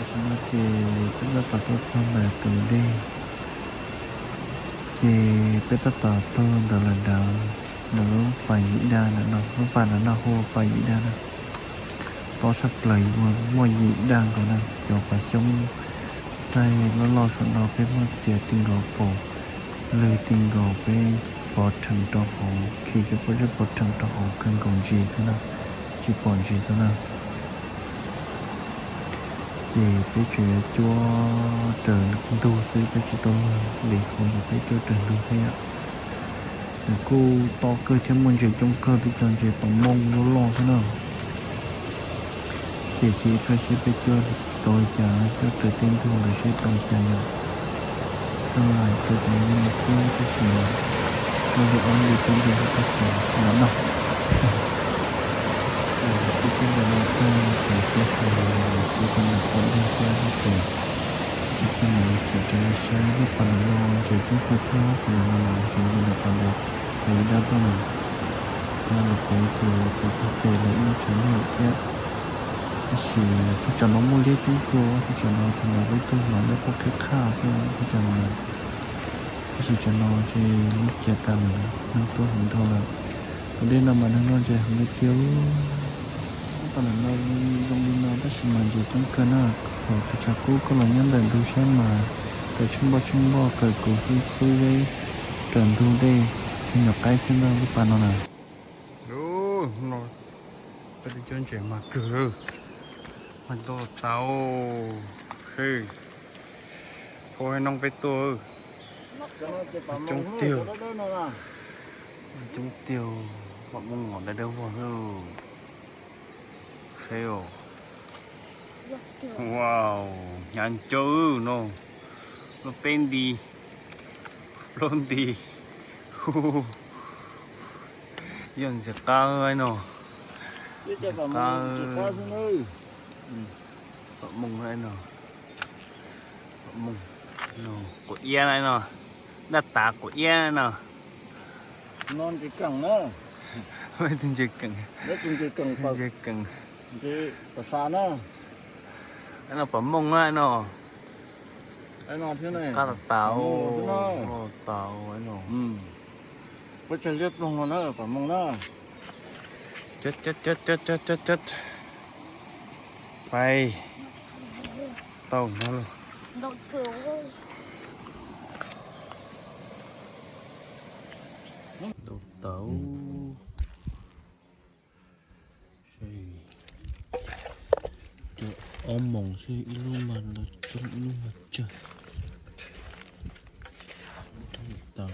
Tam sim no ces peb tab tom tuaj txog ntawm tus dej, ces peb tab tom tuaj ntawm lawm dav, ntawm lub pas yim daj ntawm no, lub pas ntawm no hu ua pas yim daj na. Tob tshaj plaws yuav muaj yim daj nkaus na, cov pas xyoob txaij loj loj saum no peb muab txiav ti nkaus pom, lwg ti nkaus peb pov rhees rau hauv, khi cov pob zeb pov rhees rau hauv kawg nkaus ntsis xwb na, tsis pom ntsis xwb na. Ces peb tseem yuav cuab raws ntug xwb, peb tsis tau luag li hauv, ces peb cuab raws ntug xwb yom. Nws kuj tob kawg thiab muaj ntses coob kawg, twb cov ntses pas mooj loj loj xwb na. Ces cia ib pliag seb peb cuab tau li cas, cuab raws tej ntug ntawd seb tau li cas yom. Xyov hais rau cov me nyuam xwb tab sis mas muaj li ob li peb li tab sis los noj. Ces peb cuab ntawm no tag ces peb ho mus cuab rau ntawm pob dej thiab ces peb thiaj mam li tsom rau nej saib. Lub pas ntawm no ntses coob kawg thiab, pas ntawm no mas ntses nce ntawm pas ntawd, pas yim daj tuaj na. Nyob ntawm pem ces pem tog tes lawv ib lub tsev neeg thiab. Tab sis thaj tsam no muaj liab coob kawg, thaj tsam no thaum ntawd peb tuaj mas liab poob qhib qhaj xwb thaj tsam no na. Tab sis tsam no ces liab cia tas lawm, neeg tuaj heev dhau lawm. Tus dej no mas neeg noj ntses heev li tiag. Lub pas ntawm no zoo li no tab sis mas ntses coob kawg na, thaum tus tshav kub koj los nyob ntawm ntug saib mas raws tsheej npoj tsheej npoj, raws kuv xwb xwb zeb, raws ntug dej, cov nyuam qaib xwb ntag lub pas no na. Peb twb cuab ntses mas kawg, mas tuaj tau, seb, phob hab noob peb tuaj, coob tiag, coob tiag, pom mooj dawb dawb vog xwb. Seb, wow, hnyav ncawg no, lub peb nti, plaub nti, yog ntxim qab no, ntxim qab, pom mooj no, pom mooj no, quav iab no, daj tav quav iab no. Ntses keem, ntses keem, ntses keem, no pom mooj no, qab tas tas, tas no, peb tseg liab ploog no na, pom mooj na. Pais tau no, ntau tau. Cov ob moos xwb, ib lub mas los coob ib lub mas tsawg. Tau.